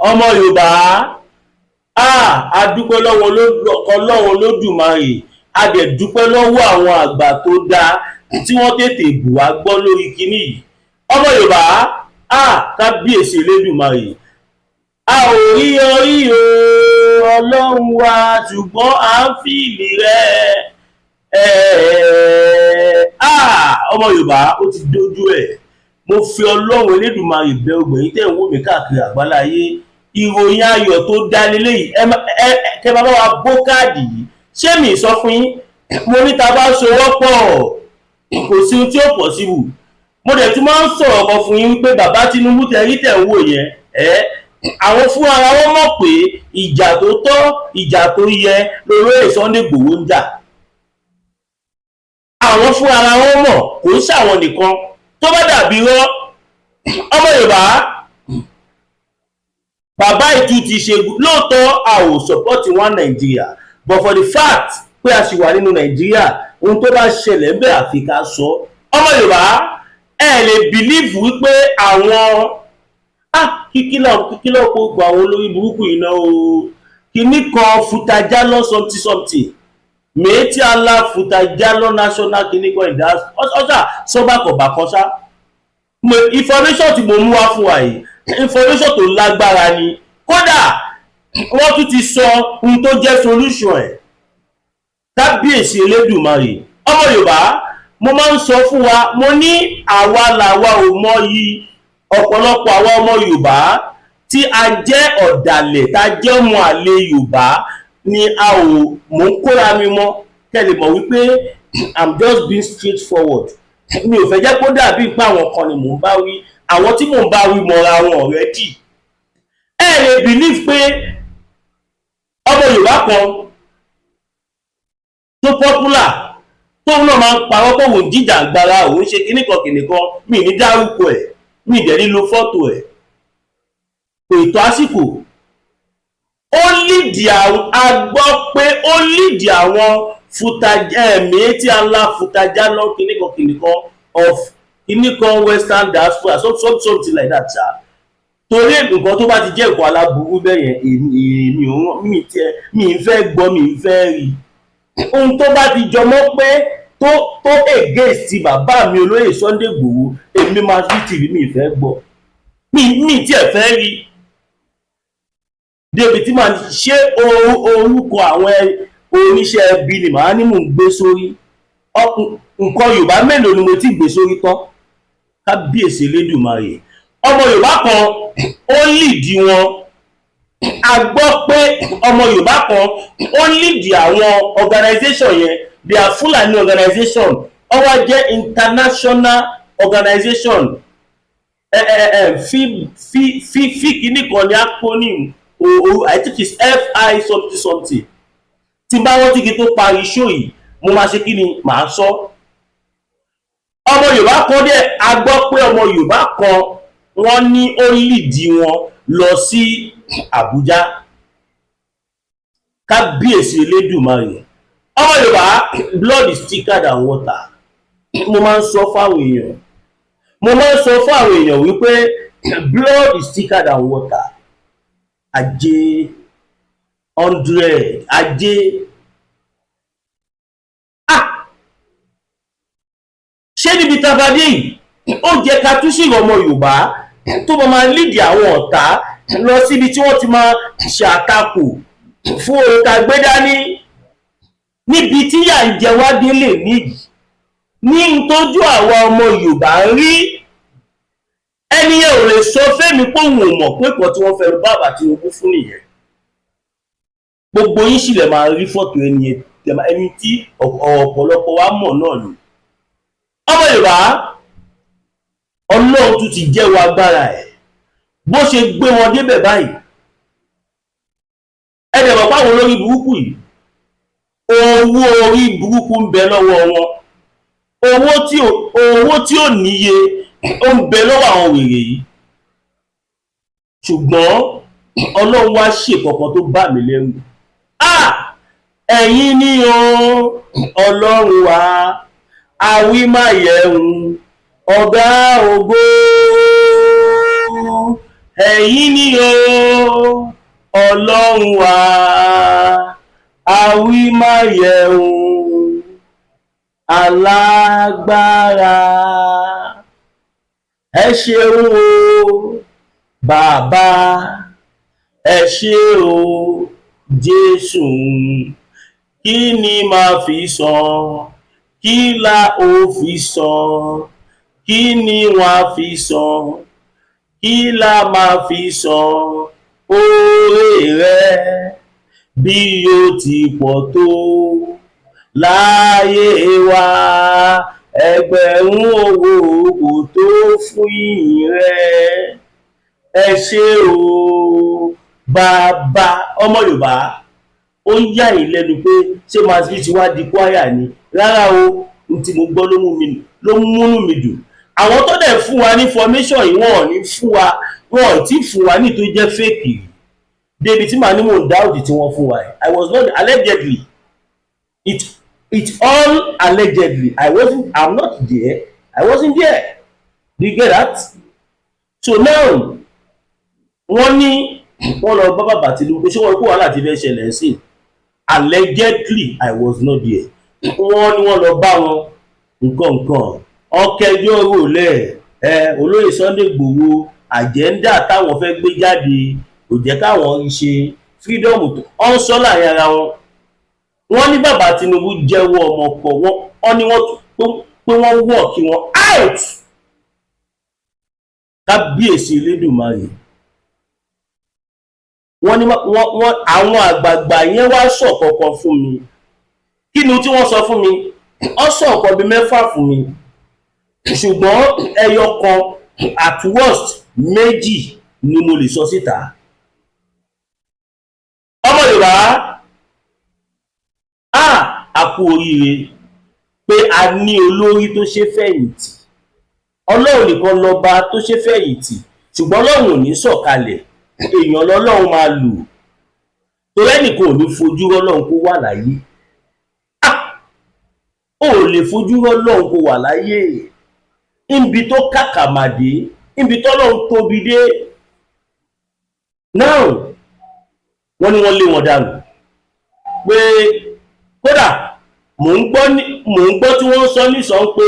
Ọmọ Yorùbá, a dúpẹ́ lọ́wọ́ Ọlọ́run Olódùmarè, a dẹ̀ dúpẹ́ lọ́wọ́ àwọn àgbà tó dáa tí wọ́n tètè bù wá gbọ́ lórí kinní yìí. Ọmọ Yorùbá, kábíyèsí Elédùmarè, a ò rí orí o, Ọlọ́run wa, ṣùgbọ́n à ń feel rẹ̀. Ọmọ Yorùbá, ó ti dójú ẹ̀. Mo fi Ọlọ́run Elédùmarè bẹ̀ ọgbẹ̀ yín tẹ̀ ń wò mí káàkiri àgbáláyé. Ìròyìn ayọ̀ tó dá leléyìí. Ẹ kẹ́ bá wa bó káàdì yìí. Ṣé mi sọ fún yín? Mo ní ta bá sowọ́pọ̀, kò sí ohun tí ó possible. Mo dẹ̀ tún máa ń sọ̀rọ̀ kan fún yín wípé bàbá Tinubu tẹ rí tẹ̀ ń wò yẹn ẹ́, àwọn fún ara wọn mọ̀ pé ìjà tó tọ́, ìjà tó yẹ lolóyè Sunday Igboho ń jà. Àwọn fún ara wọn mọ̀, kò ń ṣàwọn nìkan. Tó bá dàbí rọ́, ọmọ Yorùbá, bàbá ìtú ti ṣe lóòótọ́. A ò support one Nigeria, but for the fact pé a sì wà nínú Nàìjíríà, ohun tó bá ṣẹlẹ̀ ń bẹ̀, àfi ká sọ. Ọmọ Yorùbá, ẹ lè believe wípé àwọn kíkílọ̀ kíkílọ̀ kó gba àwọn olórí burúkú yìí náà o, kìíní kan Futajalo something something, Miyetti Allah Futajalo national kìíní kan ìdá ọ̀ṣà sọ́bàkọ̀bàkan ṣá. Information tí mo mú wá fún wa yìí, information tó lágbára ni. Kódà wọ́n tún ti sọ ohun tó jẹ́ solution ẹ̀. Kábíyèsí Elédùmarè! Ọmọ Yorùbá, mo máa ń sọ fún wa, mo ní àwa làwa ò mọyì ọ̀pọ̀lọpọ̀ àwa ọmọ Yorùbá tí a jẹ́ ọ̀dàlẹ̀, tá a jẹ́ ọmọ àlè Yorùbá ni a ò mò ń kóra mi mọ́. Kẹ́ lè mọ̀ wípé I'm just being straightforward. Mi ò fẹ́ jẹ́ kó dàbí pé àwọn kan ni mò ń bá wí. Àwọn tí mò ń bá wí mọ̀ra wọn already. Ẹ lè believe pé ọmọ Yorùbá kan tó popular, tóun náà máa ń parọ́ pé òun jìjàgbara, òun ṣe kíní kan kíní kan, mi ní dárúkọ ẹ̀, mi dẹ̀ ní lo fọ́tò ẹ̀, kò tó àsìkò. Ó lead àwọn, a gbọ́ pé ó lead àwọn Miyetti Allah Futajalo kíní kan kíní kan of kíní kan Western diaspora, something like that ṣá. Torí nǹkan tó bá ti jẹ́ nǹkan aláburú bẹ́ẹ̀ yẹn, èmi ò mi tiẹ̀ mi ń fẹ́ gbọ́, mi ń fẹ́ rí. Ohun tó bá ti jọmọ́ pé tó against ti bàbá mi olóyè Sunday Igboho, èmi máa fi tìrì, mi fẹ́ gbọ́, mi tiẹ̀ fẹ́ rí débi tí màá ṣe orúkọ àwọn oníṣẹ́ ẹbí ni màá ní mò ń gbé sórí. Nǹkan Yorùbá mélòó ni mo ti gbé sórí tán? Kábíyèsí Elédùmarè! Ọmọ Yorùbá kan ó lead wọn. A gbọ́ pé ọmọ Yorùbá kan ó lead àwọn organization yẹn. They are Fulani organization, ó wá jẹ́ international organization. Ẹ ẹ ẹ fi fi fi fi kìíní kan ní acronym o, I think it's FI something something. Tí n bá rántí kí n tó parí show yìí, mo máa ṣe kí ni, màá sọ. Ọmọ Yorùbá kan dẹ̀, a gbọ́ pé ọmọ Yorùbá kan, wọ́n ní ó lead wọn lọ sí Àbújá. Kábíyèsí Elédùmarè! Ọmọ Yorùbá, blood is thicker than water. Mo máa ń sọ fáwọn èèyàn, mo máa ń sọ fún àwọn èèyàn wípé blood is thicker than water. Ajé 100 ajé. Ṣé níbi tá a bá dé yìí, ó jẹ́ ká tún sí ọmọ Yorùbá tó máa lead àwọn ọ̀tá lọ síbi tí wọ́n ti máa ṣe àtakò fún ohun tá a gbé dání, níbi tí yà ń jẹ wá délé níyì ní ntójú àwa ọmọ Yorùbá rí? Ẹni yẹn ò lè sọ fẹ́mi pé òun ò mọ̀ pé nǹkan tí wọ́n fẹ́ lọ bá bàbá Tinubu fún nìyẹn. Gbogbo yín sì lè máa rí fọ́tò ẹni yẹn, ẹni tí ọ̀pọ̀lọpọ̀ wa mọ̀ náà ni. Ọmọ Yorùbá, Ọlọ́run tún ti jẹ́wọ́ agbára ẹ̀ bó ṣe gbé wọn débẹ̀ báyìí. Ẹ dẹ̀ mọ̀ páwọn olórí burúkú yìí, owó orí burúkú ń bẹ lọ́wọ́ wọn, owó tí ò níye ó ń bẹ lọ́wọ́ àwọn wèrè yìí. Ṣùgbọ́n Ọlọ́run wá ṣe kankan tó bà mí lẹ́rù. Ẹ̀yin ni o, Ọlọ́run wa, àwímáyẹ̀hùn, ọ̀gá ògo. Ẹ̀yin ni o, Ọlọ́run wa, àwímáyẹ̀hùn alágbára. Ẹ ṣeun o, bàbá, ẹ ṣé o, Jésù. Kí ni màá fi san? Kí la ó fi san? Kí ni wọ́n á fi san? Kí la máa fi san oore rẹ bí ó ti pọ̀ tó láyé wa? Ẹgbẹ̀rún owó kò tó fún ìyìn rẹ. Ẹ ṣé o, bàbá. Ọmọ Yorùbá, ó ń yà yín lẹ́nu pé ṣé Masbi ti wá di kwaya ni? Rárá o. N tí mo gbọ́ ló mú mi, ló múnú mi dùn. Àwọn tó dẹ̀ fún wa ní information yìí, wọn ò ní fún wa, wọn ò tí fún wa ní tó jẹ́ fake débi tí màá ní mò ń doubt tí wọ́n fún wa yìí. I was not, allegedly, it all allegedly. I wasn't, I'm not there, I wasn't there. Do you get that? So now, wọ́n ní wọ́n lọ bá bàbá Tinubu pé ṣé wọ́n kó wàhálà tí fẹ́ ṣẹlẹ̀ sí. Allegedly, I was not there. Wọ́n ní wọ́n lọ bá wọn, nǹkan nǹkan ọkẹjọ́ rò lẹ̀ ẹ. Olóyè Sunday Igboho, agenda táwọn fẹ́ gbé jáde kò jẹ́ káwọn ṣe freedom tó ń sọ láàrin ara wọn. Wọ́n ní bàbá Tinubu jẹ́wọ́ ọmọ ọkọ wọn. Wọ́n ní wọ́n pé wọ́n work wọn out. Kábíyèsí Elédùmarè! Wọ́n ní wọ́n àwọn àgbààgbà yẹn wá sọ kọ̀ọ̀kan fún mi. Kí ni tí wọ́n sọ fún mi? Wọ́n sọ nǹkan bíi mẹ́fà fún mi, ṣùgbọ́n ẹyọ kan, at worst méjì ni mo lè sọ síta. Ọmọ Yorùbá, a kú oríire pé a ní olórí tó ṣe fẹ̀yìntì. Ọlọ́run nìkan lọ́ba tó ṣe fẹ̀yìntì, ṣùgbọ́n Ọlọ́run ò ní sọ̀kalẹ̀, èèyàn lọ́lọ́run máa lò, torí ẹnìkan ò ní fojú rọ́lọ́run kó wà láyé. Ó lè fojú rọ́lọ́run kó wà láyé níbi tó kàkàmàdé, níbi tọ́lọ́run tóbi dé. Now, wọ́n ní wọ́n lé wọn dànù pé kódà mò ń gbọ́ tí wọ́n ń sọ nísọ pé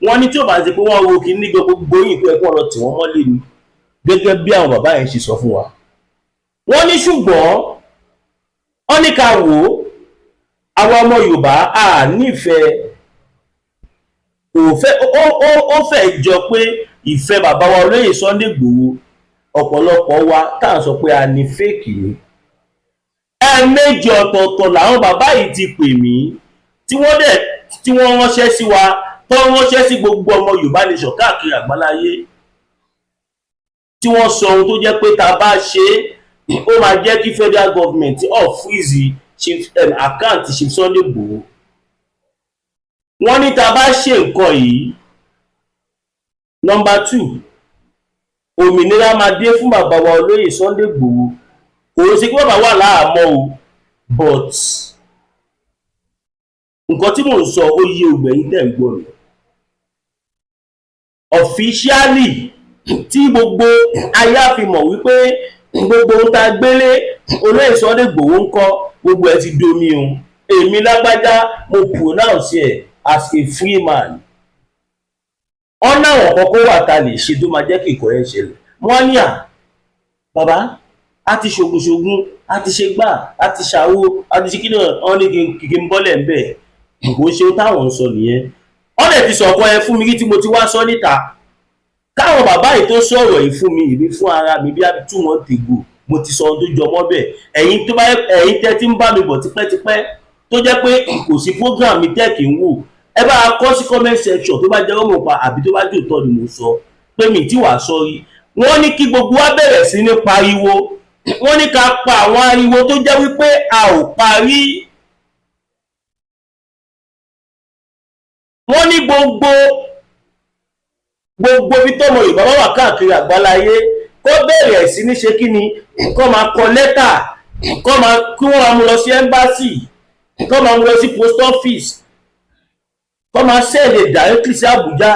wọ́n ní tí ò bá ṣe pé wọ́n ro kí ní gbogbo yìí pé ẹ̀kọ́ lọ tì wọ́n mọ́lé ni, gẹ́gẹ́ bí àwọn bàbá yẹn ṣe sọ fún wa. Wọ́n ní ṣùgbọ́n wọ́n ní ká wò ó, àwọn ọmọ Yorùbá a nífẹ̀ẹ́ kò fẹ́ ó fẹ́ jọ pé ìfẹ́ bàbá wa olóyè Sunday Igboho, ọ̀pọ̀lọpọ̀ wa tá à ń sọ pé a ní fake ni. Ẹ̀ẹ̀mejì ọ̀tọ̀ọ̀tọ̀ làwọn bàbá yìí ti pè mí, tí wọ́n dẹ̀ tí wọ́n ránṣẹ́ sí wa, tó ránṣẹ́ sí gbogbo ọmọ Yorùbá nation káàkiri àgbáláyé, tí wọ́n sọ ohun tó jẹ́ pé tá a bá ṣe é, ó máa jẹ́ kí federal government off freeze chief account Chief Sunday Igboho. Wọ́n ní tá a bá ṣe nǹkan yìí, number two, òmìnira máa dé fún bàbá wa olóyè Sunday Igboho. Kò sí kí bàbá wà láhàámọ́ o, but nǹkan tí mò ń sọ, ó yé ògbẹ̀yìn tẹ̀ ń gbọ́ mi. Officially, tí gbogbo ayé á fi mọ̀ wípé gbogbo ohun tá a gbélé olóyè Sunday Igboho ń kọ́, gbogbo ẹ̀ ti domi o. Èmi lágbájá, mo pronounce ẹ̀ as a free man. Ọ̀nà àwọn kọ́kọ́ wà tá a lè ṣe tó máa jẹ́ kí ìkọ́ yẹn ṣẹlẹ̀. Wọ́n ní à bàbá, a ti ṣògùn ṣògùn, a ti ṣe gbà, a ti ṣàwo, a ti ṣe kí ni. Wọ́n ní kí n bọ́lẹ̀ ń bẹ̀. Kò ṣe ohun táwọn ń sọ nìyẹn. Wọ́n dẹ̀ ti sọ̀kọ́ ẹ fún mi kí tí mo ti wá sọ níta káwọn bàbá yìí tó sọ̀rọ̀ yìí fún mi. Ìbí fún ara mi bí i 2 months ago, mo ti sọ ohun tó jọ mọ́ bẹ́ẹ̀. Ẹ̀yin tó bá, ẹ̀yin tẹ́ ti ń bá mi bọ̀ tipẹ́tipẹ́, tó jẹ́ pé kò sí program mi tẹ́ kì í wò, ẹ bá kọ sí comment section tó bá jẹ́ ọmọ pa àbí tó bá jẹ́ òótọ́ ni mo sọ pé mi tí wàá sọ rí. Wọ́n ní kí gbogbo wa bẹ̀rẹ̀ sí ní pariwo. Wọ́n ní ká pa àwọn ariwo tó jẹ́ wípé a ò parí. Wọ́n ní gbogbo ibi tọ́mọ Yorùbá wà káàkiri àgbáláyé kó bẹ̀rẹ̀ sí ní ṣe kí ni, kó máa kọ lẹ́tà, kó máa kí wọ́n máa mú lọ sí embassy, kó máa mú lọ sí post office, kó máa send directly sí Àbújá.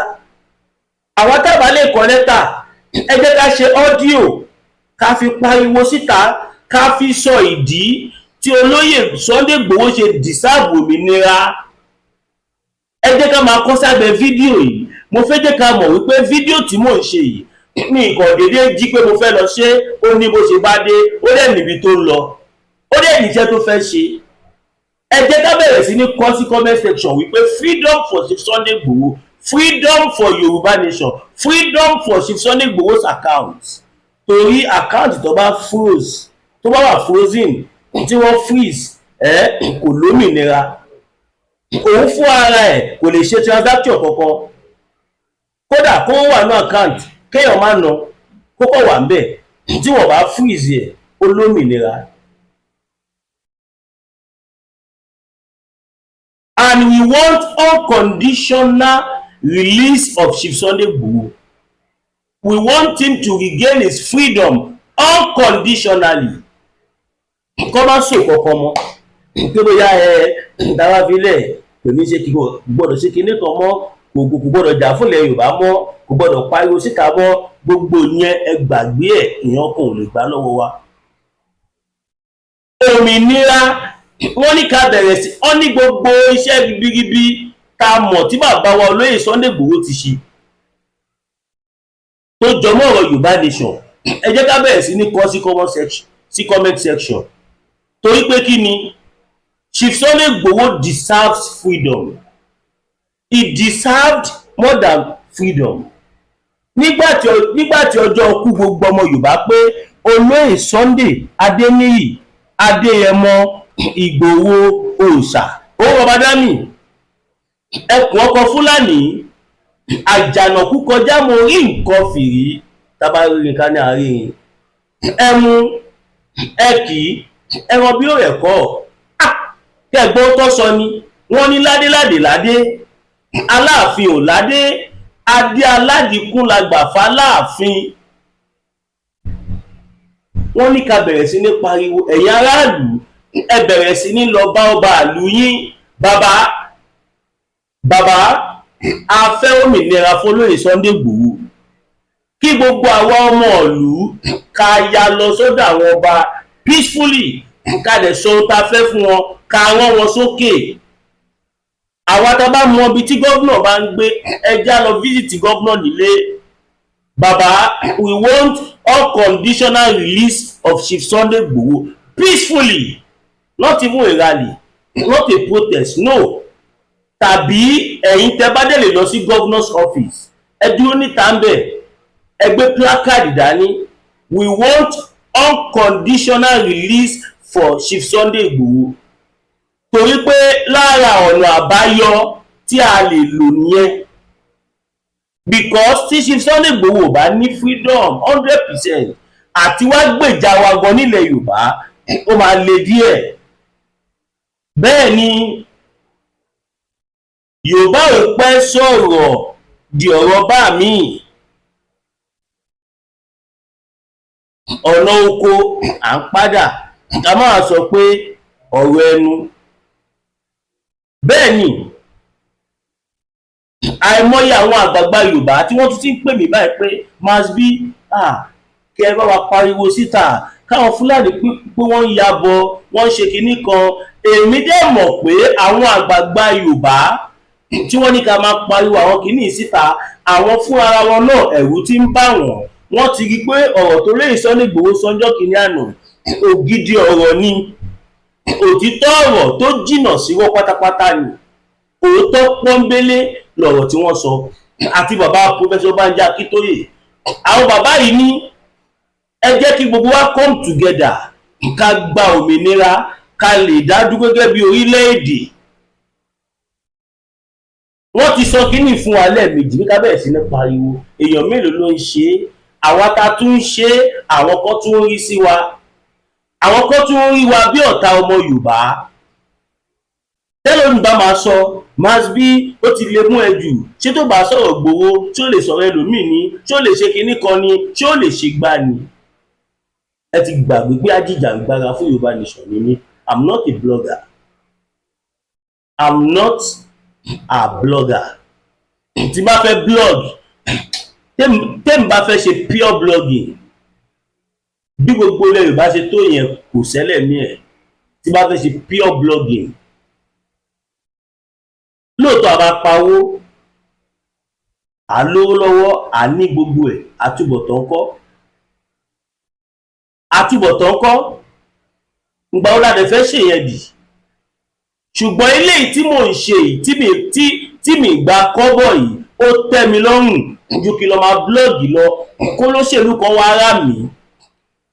Àwọn tábà lè kọ lẹ́tà, ẹ jẹ́ ká ṣe audio. Ká fi pariwo síta, ká fi sọ ìdí tí olóyè Sunday Igboho ṣe deserve òmìnira. Ẹ jẹ́ ká máa kọ sábẹ́ fídíò yìí. Mo fẹ́ jẹ́ ká mọ̀ wípé fídíò tí mò ń ṣe yìí, mi kàn déédéé jí pé mo fẹ́ lọ ṣe. Ó ní bó ṣe bá dé, ó dẹ̀ níbi tó ń lọ, ó dẹ̀ níṣẹ́ tó fẹ́ ṣe. Ẹ jẹ́ ká bẹ̀rẹ̀ sí ní kọ sí comment section wípé freedom for Chief Sunday Igboho, freedom for Yorùbá nation, freedom for Chief Sunday Igboho's account. Torí account tó bá froze, tó bá wà frozen, tí wọ́n freeze ẹ, kò lómìnira. Òun fún ara ẹ̀ kò lè ṣe transaction kankan. Kódà kó wà ní account, kéèyàn má ná, kókó wà ń bẹ̀, tí wọ́n bá freeze ẹ̀, ó lómìnira. And we want unconditional release of Chief Sunday Igboho. We want him to regain his freedom unconditionally. Kọ́ má sọ kankan mọ́ pé bóyá ẹ dáwà filẹ̀ kò ní ṣe, kí kò gbọ́dọ̀ ṣe kinní kan mọ́, kò gbọ́dọ̀ jà fúnlẹ̀ Yorùbá mọ́, kò gbọ́dọ̀ pariwo síta mọ́. Gbogbo yẹn, ẹ gbàgbé ẹ̀. Ìyẹn kan ò lè gbà lọ́wọ́ wa. Òmìnira, wọ́n ní ká bẹ̀rẹ̀ sí wọ́n ní gbogbo iṣẹ́ ribiribi tá a mọ̀ tí bàbá wa olóyè Sunday Igboho ti ṣe tó jọmọ́ ọ̀rọ̀ Yorùbá nation, ẹ jẹ́ ká bẹ̀rẹ̀ sí ní kọ sí comment section, sí comment section. Torí pé kí ni? Chief Sunday Igboho deserves freedom. He deserved more than freedom. Nígbà tí ọjọ́ kú gbogbo ọmọ Yorùbá pé, olóyè Sunday Adéníyì Adéyẹmọ Ìgbòho òòṣà, owó baba dami, ẹkùn ọkọ Fúlàní, àjànàkú kọjá mo rí nǹkan fìrí, tábà rí nǹkan ní àárín ẹmu ẹkì ẹran bí ó rẹ̀ kọ́ kẹgbọ́n tó sọ ni. Wọ́n ní ládéládé ládé, Aláàfin ò ládé, adé aládìkún la gbà fáláàfin. Wọ́n ní ká bẹ̀rẹ̀ sí ní pariwo. Ẹ̀yin aráàlú, ẹ bẹ̀rẹ̀ sí ní lọ bá ọba àlù yín. Bàbá, bàbá, a fẹ́ òmìnira fọlóyè Sunday Igboho. Kí gbogbo àwa ọmọ ìlú ká ya lọ sọ́dọ̀ àwọn ọba peacefully, ká dẹ̀ sọ ohun tá a fẹ́ fún wọn, ká rán wọn sókè. Àwa tá a bá mọ ibi tí gómìnà bá ń gbé, ẹ já lọ visit gómìnà nílé. Bàbá, we want unconditional release of Chief Sunday Igboho peacefully, not even a rally, not a protest, no. Tàbí ẹ̀yin tẹ́ bá dẹ̀ lè lọ sí governor's office, ẹ dúró níta ń bẹ̀, ẹ gbé placard dání: "We want unconditional release for Chief Sunday Igboho." Torí pé lára ọ̀nà àbáyọ tí a lè lò nìyẹn, because tí Chief Sunday Igboho ò bá ní freedom 100%, àti wá gbèjà wa gan nílẹ̀ Yorùbá, ó máa le díẹ̀. Bẹ́ẹ̀ ni Yorùbá ò pẹ́ sọ̀rọ̀ di ọ̀rọ̀ bá mi. Ọ̀nà oko à ń padà, ká máa sọ pé ọ̀rọ̀ ẹnu. Bẹ́ẹ̀ ni àìmọye àwọn àgbààgbà Yorùbá tí wọ́n tún ti ń pè mí báyìí pé Masbi, ah, kí ẹ bá wa pariwo síta káwọn Fúlàní pé wọ́n ń yabọ̀, wọ́n ń ṣe kinní kan. Èmi dẹ̀ mọ̀ pé àwọn àgbààgbà Yorùbá tí wọ́n ní ká máa pariwo àwọn kinní síta, àwọn fúnra wọn náà, ẹ̀rù ti ń bà wọ́n. Wọ́n ti rí i pé ọ̀rọ̀ tó lóye Sunday Igboho sọ́njọ́ kìíní àná, ògidì ọ̀rọ̀ ni, òtítọ́ ọ̀rọ̀ tó jìnnà síwọ́ pátápátá ni, òótọ́ pọ́nbélé lọ̀rọ̀ tí wọ́n sọ. Àti bàbá Professor Banji Akíntóyè, àwọn bàbá yìí ní ẹ jẹ́ kí gbogbo wa come together, ká gba òmìnira, ká lè dá dúró gẹ́gẹ́ bí orílẹ̀-èdè. Wọ́n ti sọ kínní fún wa lẹ́ẹ̀mejì bí ká bẹ̀rẹ̀ sí ní pariwo. Èèyàn mélòó ló ń ṣe é? Àwa ta tún ń ṣe é, àwọn kan tún ń rí sí wa, àwọn kan tún ń rí wa bí ọ̀tá ọmọ Yorùbá. Tẹ́lẹ̀ bá máa sọ, Masbi, ó ti lè mú ẹ jù. Ṣé tó bá sọ̀rọ̀ gbowó, tí ó lè sọ̀rọ̀ ẹlòmíì ni? Tí ó lè ṣe kinní kan ni? Tí ó lè ṣe gbá ni? Ẹ ti gbàgbé pé ajìjàgbara fún Yorùbá nation ni mí. I'm not a blogger, I'm not a blogger. Tí bá fẹ́ blog, tẹ́mi bá fẹ́ ṣe pure blogging, Bí gbogbo ilẹ̀ Yorùbá ṣe tó yẹn, kò sẹ́lẹ̀ mí ẹ̀ tí bá fẹ́ ṣe pure blogging. Lóòótọ́, a máa pawó, à lówó lọ́wọ́, à ní gbogbo ẹ̀. Àtúbọ̀tán ńkọ́? Àtúbọ̀tán ńkọ́? Ìgbà wo la dẹ̀ fẹ́ ṣèyẹn dì? Ṣùgbọ́n eléyìí tí mò ń ṣe yìí, tí mi gba kọ́bọ̀ yìí, ó tẹ́ mi lọ́rùn ju kí lọ máa blog lọ, kó lóṣèlú kan wá rà mí,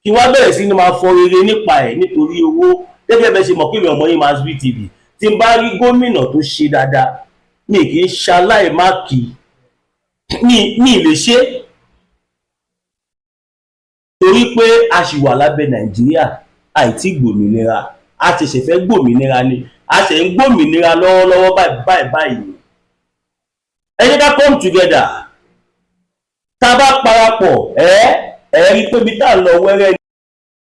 kí wá bẹ̀rẹ̀ sí ni máa fọ rere nípa ẹ̀ nítorí owó. Gẹ́gẹ́ bẹ́ẹ̀ ṣe mọ̀ pé mi, ọmọ yín, Masbi TV, tí n bá rí gómìnà tó ṣe dáadáa, mi kì í ṣaláì má kì í. Mi lè ṣe torí pé a ṣì wà lábẹ́ Nàìjíríà, àìtí gbòmìnira, a ṣẹ̀ṣẹ̀ fẹ́ gbòmìnira ni, a ṣẹ̀ ń gbòmìnira lọ́wọ́lọ́wọ́ báyìí báyìí báyìí. Ẹ jẹ́ ká come together. Tá a bá parapọ̀, ẹ rí pé ibi tá à ń lọ wẹ́rẹ́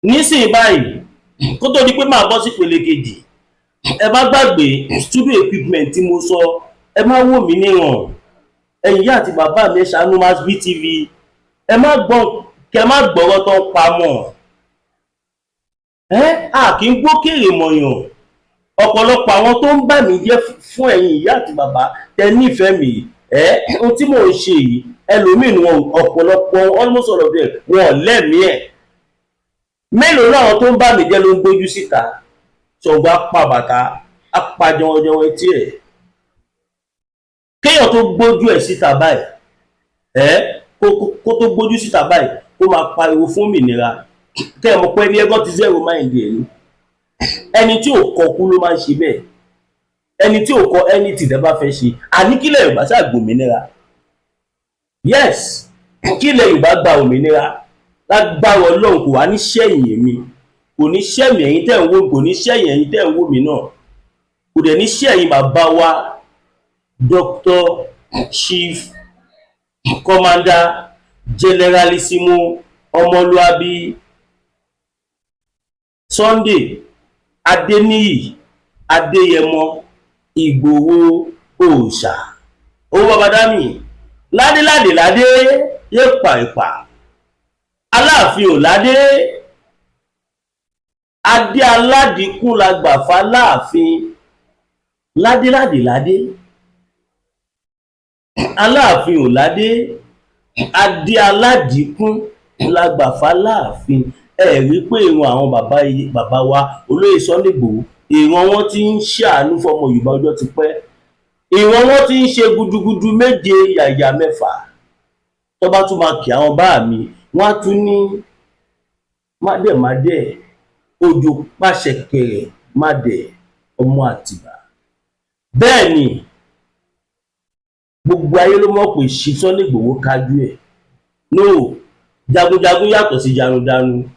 nísìnyí báyìí. Kó tó di pé màá bọ́ sí ìpele kejì, ẹ má gbàgbé studio equipment tí mo sọ. Ẹ má wò mí níran. Ẹ̀yin ìyá àti bàbá mi, ẹ ṣàánú Masbi TV. Ẹ má gbọ́, kẹ má gbọ́rọ̀ tó ń pamọ́ ẹ. A kì í gbókèrè mọ̀yàn. Ọ̀pọ̀lọpọ̀ àwọn tó ń bà mí jẹ́ fún ẹ̀yin ìyá àti bàbá tẹ nífẹ̀ẹ́ mi, ẹ ohun tí mò ń ṣe yìí, ẹlòmíì ni wọn. Ọ̀pọ̀lọpọ̀, almost all of them, wọn ò lẹ́mìí ẹ̀. Mélòó náà àwọn tó ń bà mí jẹ́ ló ń gbójú síta? Ṣọ̀gbọ́n apá bàtà apá jọwọ́jọwọ́ etí ẹ̀. Kéèyàn tó gbójú ẹ̀ síta báyìí, ẹ kó tó gbójú síta báyìí, kó máa pariwo fún òmìnira, kẹ́ ẹ mọ̀ pé ẹni ẹgbọ́n ti zero mind ẹ̀ ní. Ẹni tí ò kọ kú ló máa ń ṣe bẹ́ẹ̀. Ẹni tí ò kọ anything tẹ́ bá fẹ́ ṣe, àní kílẹ̀ Yorùbá ṣáà gbòmìnira. Yes, kílẹ̀ Yorùbá gba òmìnira. Lágbára Ọlọ́run, kò wá ní ṣẹ̀yìn èmi, kò ní ṣẹ̀mí ẹ̀yin tẹ́ ń wò, kò ní ṣẹ̀yìn ẹ̀yin tẹ́ ń wò mí náà, kò dẹ̀ ní ṣẹ̀yìn bàbá wa, Dr. Chief Commander Generalissimo Ọmọlúàbí Sunday Adéníyì Adéyẹmọ Ìgbòho Òòṣà, owó bàbá dami ládéládé ládé yé pàìpà. Aláàfin ò ládé, adé aládìkún la gbà fáláàfin. Ládéládé ládé, Aláàfin ò ládé, adé aládìkún la gbà fáláàfin. Ẹ rí pé ìran àwọn bàbá bàbá wa, olóyè Sunday Igboho, ìran wọn ti ń ṣàánú fọmọ Yorùbá ọjọ́ ti pẹ́. Ìran wọn ti ń ṣe gudugudu méje yàyà mẹ́fà. Tó bá tún máa kí àwọn bá mi, wọ́n á tún ní mádẹ̀mádẹ̀ òjò pàṣẹkẹrẹ mádẹ̀ ọmọ Àtìbà. Bẹ́ẹ̀ ni gbogbo ayé ló mọ̀ pé Chief Sunday Igboho kájú ẹ̀. No, jagunjagun yàtọ̀ sí jarunjarun.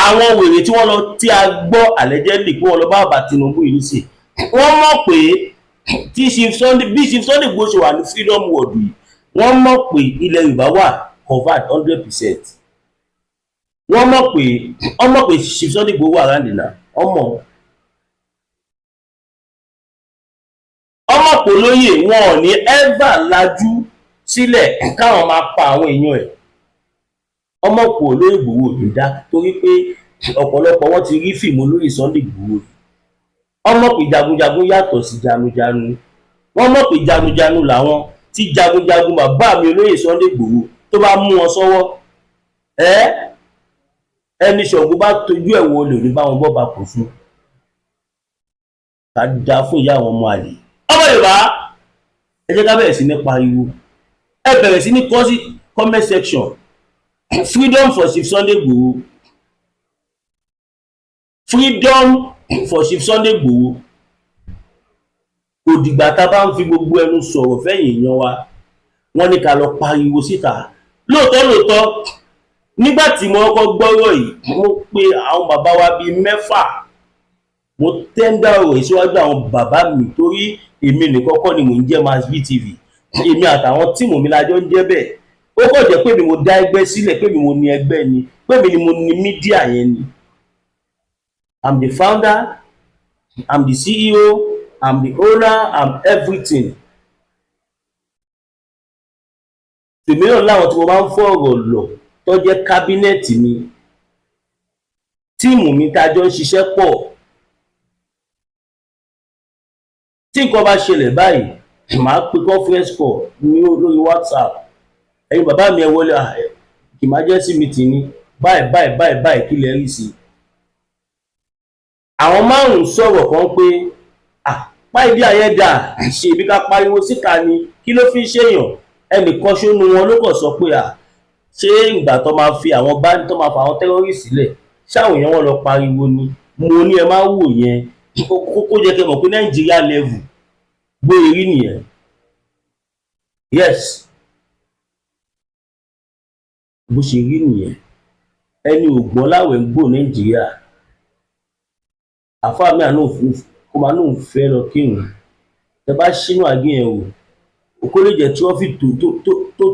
Àwọn wèrè tí wọ́n lọ, tí a gbọ́ allegedly pé wọ́n lọ bá bàbá Tinubu yìí nísìn, wọ́n mọ̀ pé tí Chief Sunday, bí Chief Sunday Igboho ṣe wà ní freedom world yìí, wọ́n mọ̀ pé ilẹ̀ Yorùbá wà covered 100%. Wọ́n mọ̀ pé Chief Sunday Igboho wà round náà. Ọmọ pò lóyè, wọn ò ní ever lajú sílẹ̀ káwọn máa pa àwọn èèyàn ẹ̀. Ọmọ pò lóyè Ìgbòho ò ní dá, torí pé ọ̀pọ̀lọpọ̀ wọn ti rí fíìmù olóyè Sunday Ìgbòho. Ọmọ pé jagunjagun yàtọ̀ sí janujanu. Wọ́n mọ̀ pé janujanu làwọn tí jagunjagun bàbá mi, olóyè Sunday Ìgbòho, tó bá mú wọn sọ́wọ́ ẹ́, ẹni Ṣàngó bá tojú ẹ̀ wọlé ò ní bá wọn bọ́ bá kò fún ká da fún ìyá àwọn ọmọ àlè. Ọmọ Yorùbá, ẹ jẹ́ ká bẹ̀rẹ̀ sí ní pariwo. Ẹ bẹ̀rẹ̀ sí ní kọ sí comment section: freedom for Chief Sunday Igboho, freedom for Chief Sunday Igboho. Kò dìgbà tá a bá ń fi gbogbo ẹnu sọ̀rọ̀ fẹ́yìn èèyàn wa. Wọ́n ní ká lọ pariwo síta. Lóòótọ́ lóòótọ́, nígbà tí mo kọ́kọ́ gbọ́rọ̀ yìí, mo pe àwọn bàbá wa bíi mẹ́fà. Mo tender ọ̀rọ̀ yìí síwájú àwọn bàbá mi, torí èmi nìkan kọ́ ni mò ń jẹ́ Masbi TV. Èmi àtàwọn team mi la jọ ń jẹ́ bẹ́ẹ̀. Ó kàn jẹ́ pé mi mo dá ẹgbẹ́ sílẹ̀, pé mi mo ní ẹgbẹ́ ni, pé mi ni mo ní media yẹn ni. I'm the founder, I'm the CEO, I'm the owner, I'm everything. Tèmi náà láwọn tí mo máa ń fọ̀rọ̀ lọ̀ tó jẹ́ cabinet mi. Team mi tá a jọ ń ṣiṣẹ́ pọ̀, tí nǹkan bá ṣẹlẹ̀ báyìí, màá pe conference call ní lórí WhatsApp: "Ẹ̀yin bàbá mi, ẹ wọlé, emergency meeting ni, báyìí báyìí báyìí báyìí, kí lẹ rí sí i?" Àwọn márùn-ún sọ̀rọ̀ kan pé páìdí àyẹ̀dà ṣèbí ká pariwo síta ni, kí ló fi ń ṣèyàn? Ẹnìkan ṣónú wọn ló kàn sọ pé ṣé ìgbà tó máa fi àwọn bá tó máa fa àwọn terrorist sílẹ̀, ṣáwọn èèyàn wọn lọ pariwo ni? Mo ní ẹ má wò yẹn kókó, jẹ́ kẹ́ mọ̀ pé Nàìjíríà level bóyá rí nìyẹn. Yes, bó ṣe rí nìyẹn. Ẹni ò gbọ́n láwẹ̀ ń gbò Nàìjíríà. Àfáà mi àná kó máa nóun fẹ́ lọ kírun, tẹ bá ṣínú àgé yẹn wò, kó lè jẹ́ trophy tó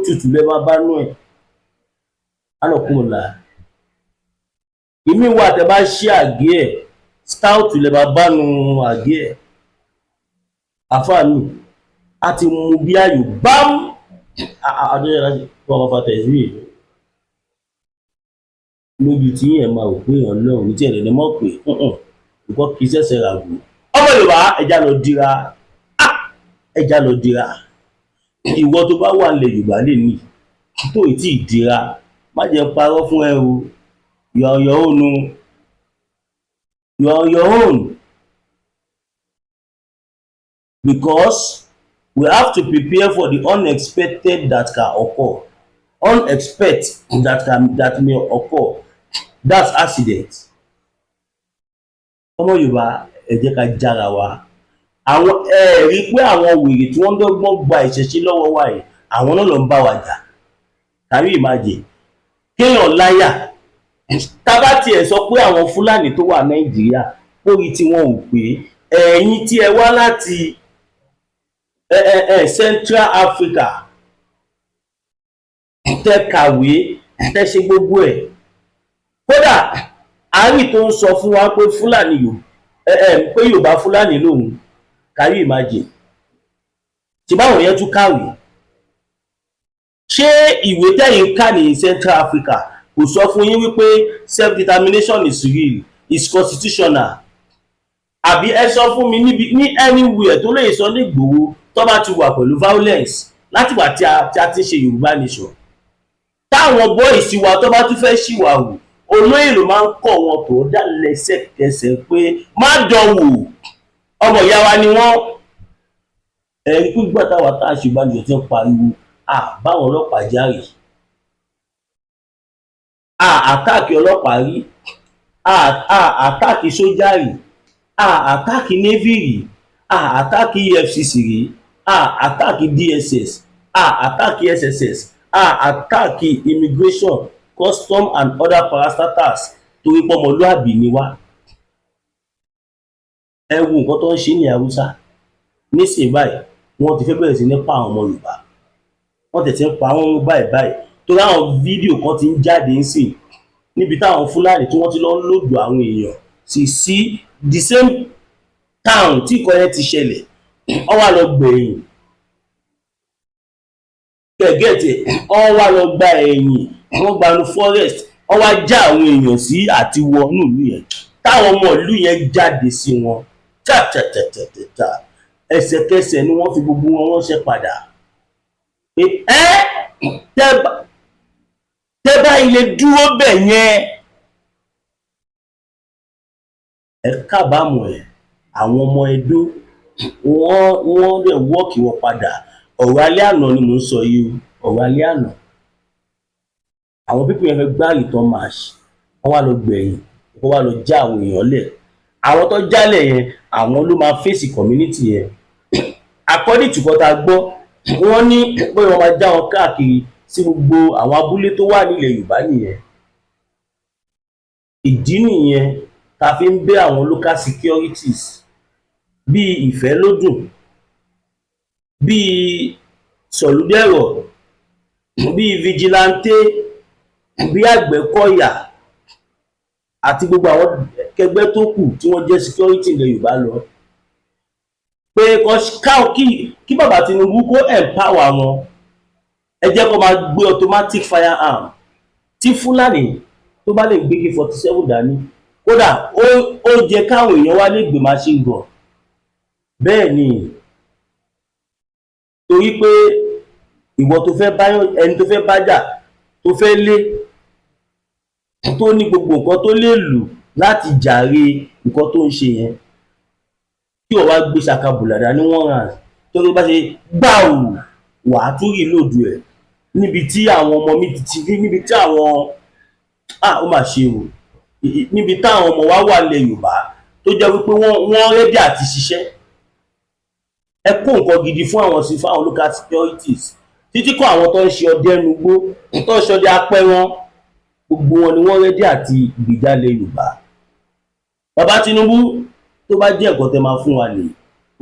tutù lẹ́ máa bá nú ẹ̀ ánàkúnmọ̀lá. Ìmí wà, tẹ bá ṣí àgé ẹ̀, stout lẹ́ máa bá nu àgé ẹ̀. Àfáà mi a ti mú bí ayò bám àdéhùn láti wọ́n máa fa tẹ̀síwì lójú tí yẹn, máa rò pé èèyàn lọ́rùn ní tí ẹ̀rẹ̀ ní mọ̀ pé nǹkan kì í ṣẹ̀ṣẹ̀ ràgò. Ọmọ Yorùbá, ẹja lọ dira, ẹja lọ dira. Ìwọ tó bá wà nílẹ̀ Yorùbá lè ní tó ì tí ì dira, má jẹ́ parọ́ fún ẹ o, you are on your own o, you are on your own, because we have to prepare for the unexpected that can occur, unexpected that may occur, that's accident. Ọmọ Yorùbá, ẹ jẹ́ ká jára wa. Àwọn ẹ rí i pé àwọn wèrè tí wọ́n ń dọ́gbọ́n gba ìṣẹ̀ṣe lọ́wọ́ wa yìí, àwọn náà ló ń bá wa jà. Can you imagine kéèyàn láyà? Tá bá tiẹ̀ sọ pé àwọn Fúlàní tó wà Nàìjíríà pórí tí wọn ò pé, ẹ̀yin tí ẹ wá láti Central Africa, tẹ kàwé, tẹ ṣe gbogbo ẹ̀, kódà àárín tó ń sọ fún wa pé Fúlàní yòó ẹ ẹ pé Yorùbá Fúlàní lòun. Can you imagine? Tí báwọn yẹn tún kàwé, ṣé ìwé tẹ̀yin kà ní Central Africa kò sọ fún yín wípé self determination is real, is constitutional? Àbí ẹ sọ fún mi níbi ní anywhere tó lè sọ ní Ìgbòho tó bá ti wà pẹ̀lú violence látìgbà tí a ti ń ṣe Yorùbá nation, táwọn boys wa tó bá tún fẹ́ ṣìwà wù, olóyè ló máa ń kọ̀ wọn tó dá lẹ́sẹ̀kẹsẹ̀ pé má dánwò, ọmọ ìyá wa ni wọ́n. Ẹ̀rí pígbà táwa tá a ṣe Yorùbá nation ti ń pariwo à báwọn ọlọ́pàá járe, à attack ọlọ́pàá rí, à attack sójà rí, à attack navy rí, à attack EFCC rí, à attack DSS, à attack SSS, à attack immigration, custom and other parastatals, torí pé ọmọlúàbí ni wá. Ẹ wo nǹkan tó ń ṣe ní Haúsá nísìnyí báyìí, wọ́n ti fẹ́ bẹ̀rẹ̀ sí ní pa àwọn ọmọ Yorùbá. Wọ́n tẹ̀ ti ń pa wọ́n báyìí báyìí, torí àwọn fídíò kan ti ń jáde ńsìn níbi táwọn Fúlàní tí wọ́n ti lọ ń load àwọn èèyàn sí the same town tí ìkọ́ yẹn ti ṣẹlẹ̀. Wọ́n wá lọ gbẹ̀yìn gẹ̀gẹ́tì, wọ́n wá lọ gba ẹ̀yìn, wọ́n gba inú forest, wọ́n wá já àwọn èèyàn sí àti wọ inú ìlú yẹn. Táwọn ọmọ ìlú yẹn jáde sí wọn tàtàtàtàtà, ẹsẹ̀kẹsẹ̀ ni wọ́n fi gbogbo wọn ránṣẹ́ padà pé ẹ́ tẹ́ bá ilé dúró bẹ̀ yẹn, ẹ kábàámọ̀ ẹ̀. Àwọn ọmọ Ẹdó, wọ́n dẹ̀ wọ́ọ̀kì wọn padà. Ọ̀rọ̀ alẹ́ àná ni mò ń sọ yìí o, ọ̀rọ̀ alẹ́ àná. Àwọn people yẹn fẹ́ gbá return match, wọ́n wá lọ gbẹ̀yìn, wọ́n wá lọ já àwọn èèyàn lẹ̀. Àwọn tó jálẹ̀ yẹn, àwọn ló máa face community yẹn. According to nǹkan tá a gbọ́, wọ́n ní pé wọ́n máa já wọn káàkiri sí gbogbo àwọn abúlé tó wà nílẹ̀ Yorùbá nìyẹn. Ìdí nìyẹn tá a fi ń bẹ́ àwọn local securities bíi Ìfẹ́lódùn, bíi Sọ̀lúdẹ̀rọ̀, bíi vigilante, bíi Àgbẹ̀kọ̀yà àti gbogbo àwọn kẹgbẹ́ tó kù tí wọ́n jẹ́ security ilẹ̀ Yorùbá lọ pé kí bàbá Tinubu kó empower wọn. Ẹ jẹ́ kó máa gbé automatic firearm. Tí Fúlàní tó bá lè gbé AK-47 dání. Kódà ó jẹ́ káwọn èèyàn wá lè gbé machine gun. Bẹ́ẹ̀ ni, torí pé ìwọ tó fẹ́ bá ẹni tó fẹ́ bá jà, tó fẹ́ lé, tó ní gbogbo nǹkan tó lè lò láti jàre nǹkan tó ń ṣe yẹn, kí wọ́n wá gbé ṣakabùlà dání, one round tó bá ṣe gbàù, wàá tún reload ẹ̀ níbi tí àwọn ọmọ mi ti, níbi tí àwọn, ah, ó mà ṣe o, níbi táwọn ọmọ wa wà nílẹ̀ Yorùbá tó jẹ́ wípé wọ́n ready àti ṣiṣẹ́. Ẹ kó nǹkan gidi fún àwọn sí, fún àwọn local securities, títí kọ́ àwọn tó ń ṣe ọdẹ nugbó, tó ń ṣe ọdẹ apẹran, gbogbo wọn ni wọ́n ready àti gbìjà ilẹ̀ Yorùbá. Bàbá Tinubu, tó bá jẹ́ ẹ̀kọ́ tẹ́ máa fún wa nìyí,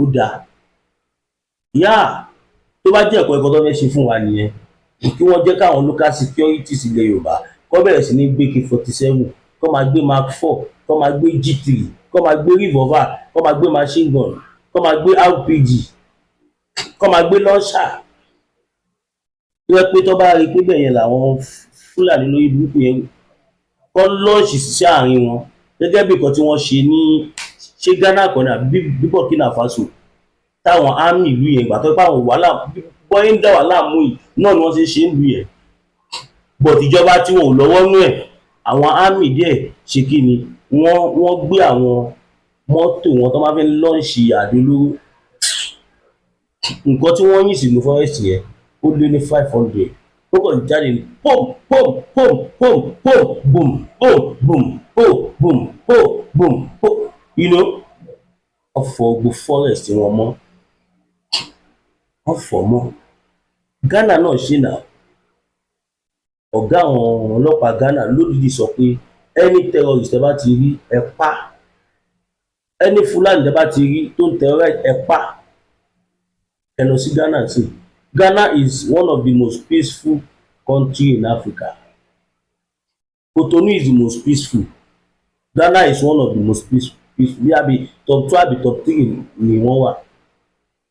ó dáa yá. Tó bá jẹ́ ẹ̀kọ́ tó fẹ́ ṣe fún wa nìyẹn, kí wọ́n jẹ́ káwọn local securities ilẹ̀ Yorùbá kó bẹ̀rẹ̀ sí ní gbé AK-47, kó máa gbé Mark 4, kó máa gbé G3, kó máa gbé revolver, kó máa gbé machine gun, kó máa gbé RPG, kó máa gbé launcher, tó yẹ pé tó bá rí i pé bẹ́ẹ̀ yẹn làwọn Fúlàní lórí burúkú yẹn, kó launch sí àárín wọn, gẹ́gẹ́ bí nǹkan tí wọ́n ṣe ní, ṣé Ghana kan ní àbí bí Burkina Faso, táwọn army ìlú yẹn gbà tó pé àwọn wàhálà bọ́yé ń dá wàhálà mú yìí náà ni wọ́n ṣe ń ṣe ń lu yẹn. But ìjọba tí wọn ò lọ́wọ́ nú ẹ̀, àwọn army díẹ̀ ṣe kí ni, wọ́n gbé àwọn mọ́tò wọn tó máa fi ń launch àdó olóró, nǹkan tí wọ́n yìn sínú forest yẹn, ó lé ní 500. Ó kàn jáde ní pom pom pom pom pom, boom boom boom pom boom pom boom pom. Wọ́n fọ gbogbo forest wọn mọ́, wọ́n fọ̀ mọ́. Ghana náà ṣe nà. Ọ̀gá àwọn ọlọ́pàá Ghana lódìdí sọ pé any terrorist ẹ bá ti rí, ẹ pa. Any Fúlàní ẹ bá ti rí tó ń terrorize, ẹ pa. Ẹ lọ sí Ghana sí. Ghana is one of the most peaceful country in Africa. Cotonou is the most peaceful. Ghana is one of the most peaceful, bí àbí top two àbí top three ni wọ́n wà.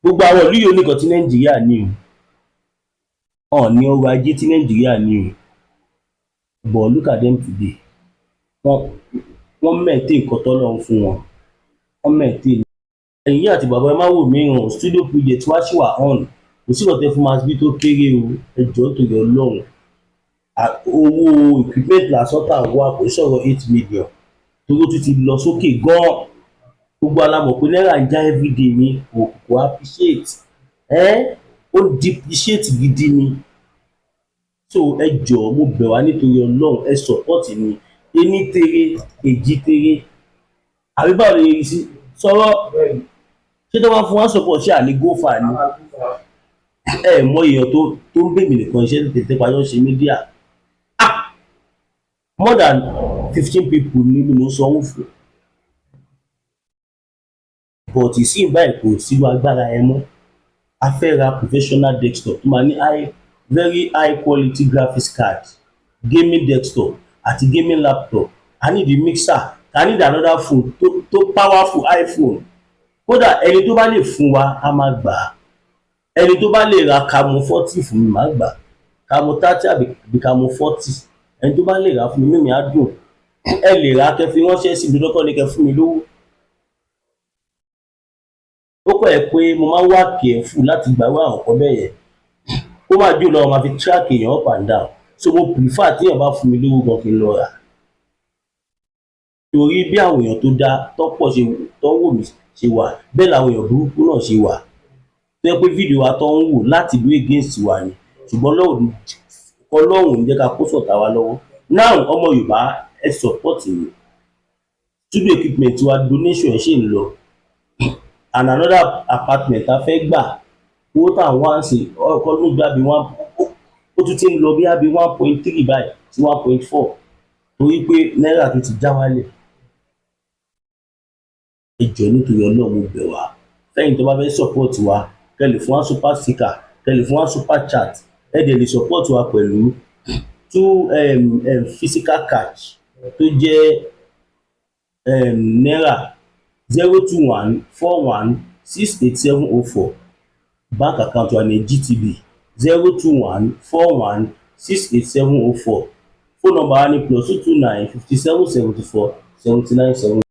Gbogbo àwọn ìlú yìí ò ní nǹkan tí Nàìjíríà ní o, wọn ní ọrọ̀ ajé tí Nàìjíríà ní o, but look at them today. Wọ́n maintain nǹkan tọ́lọ́run fún wọn, wọ́n maintain. Ẹ̀yin ìyá àti bàbá, ẹ má wò mí ràn. Studio project wá ṣì wà on. Kò sí nǹkan tẹ́ fún Mass B tó kéré o. Ẹ jọ̀ọ́, nítorí Ọlọ́run, owó equipment lásán tà ń wá, kò sọ̀rọ̀ 8 million, torí ó tún ti lọ sókè gan-an. Gbogbo wa la mọ̀ pé náírà ń já everyday ni, kò appreciate ẹ́, ó depreciate gidi ni. So ẹ jọ̀ọ́, mo bẹ̀ wá nítorí Ọlọ́run, ẹ support mi. Ení tere, èjì tere, àbí báwo lè rí sí sọ̀rọ̀? Ṣé tó bá fún wa support, ṣé àní go far ni? Ẹ mọ èèyàn tó ń bèmí nìkan iṣẹ́ tètè pàjọ́ ṣe media. Ah, more than 15 people ni mo sanwó fún, but ìsìn báyìí kò sírú agbára ẹ mọ́. A fẹ́ ra professional desktop tó máa ní high, very high quality graphics card, gaming desktop àti gaming laptop. A need the mixer, a need another phone tó powerful, iPhone. Kódà ẹni tó bá lè fún wa, a máa gbà á. Ẹni tó bá lè ra Camon 40 fún mi, màá gbà á. Camon 30 àbí Camon 40, ẹni tó bá lè rà á fún mi, inú mi á dùn. Ẹ lè rà á, kẹ́ fi ránṣẹ́ sí mi lọ́kọ́ ni, kẹ́ fún mi lówó. Ó kọ̀ ẹ́ pé mo máa ń wà careful láti gbàgbé àwọn nǹkan bẹ́ẹ̀ yẹn, kó má dùn lọ́wọ́, máa fi track èèyàn up and down. So mo prefer tí èèyàn bá fún mi lówó gan kí n lọ rà, torí bí àwọn èèyàn tó dáa tó pọ̀ ṣe tó ń wò mí ṣe wà, bẹ́ẹ̀ làwọn èèyàn burúkú náà ṣe wà, tó jẹ́ pé fídíò wa tó ń wò láti do against wa ni. Ṣùgbọ́n Ọlọ́run ò ní jẹ́ ká kó sọ̀tá wa lọ́wọ́. Now, ọmọ Yorùbá, ẹ support mi. Studio equipment wa, donation ẹ̀ ṣì ń lọ, and another apartment a fẹ́ gbà. Owó tá à ń wá ń sìn ọkọ ló gbà bí one, ó tún ti ń lọ bí i 1.3 báyìí sí 1.4, torí pé náírà tún ti já wálẹ̀. Ẹ jọ̀ọ́, nítorí Ọlọ́run, mo bẹ̀ wá. Fẹ́yìn tó bá fẹ́ support wa, kẹ́ lè fún wa super sticker, kẹ́ lè fún wa super chat, ẹ dẹ̀ lè support wa pẹ̀lú two physical cash tó jẹ́ náírà, 0214168704. Bank account wa ní GTB, 0214168704. Phone number wa ní +229 57 74. 79 7.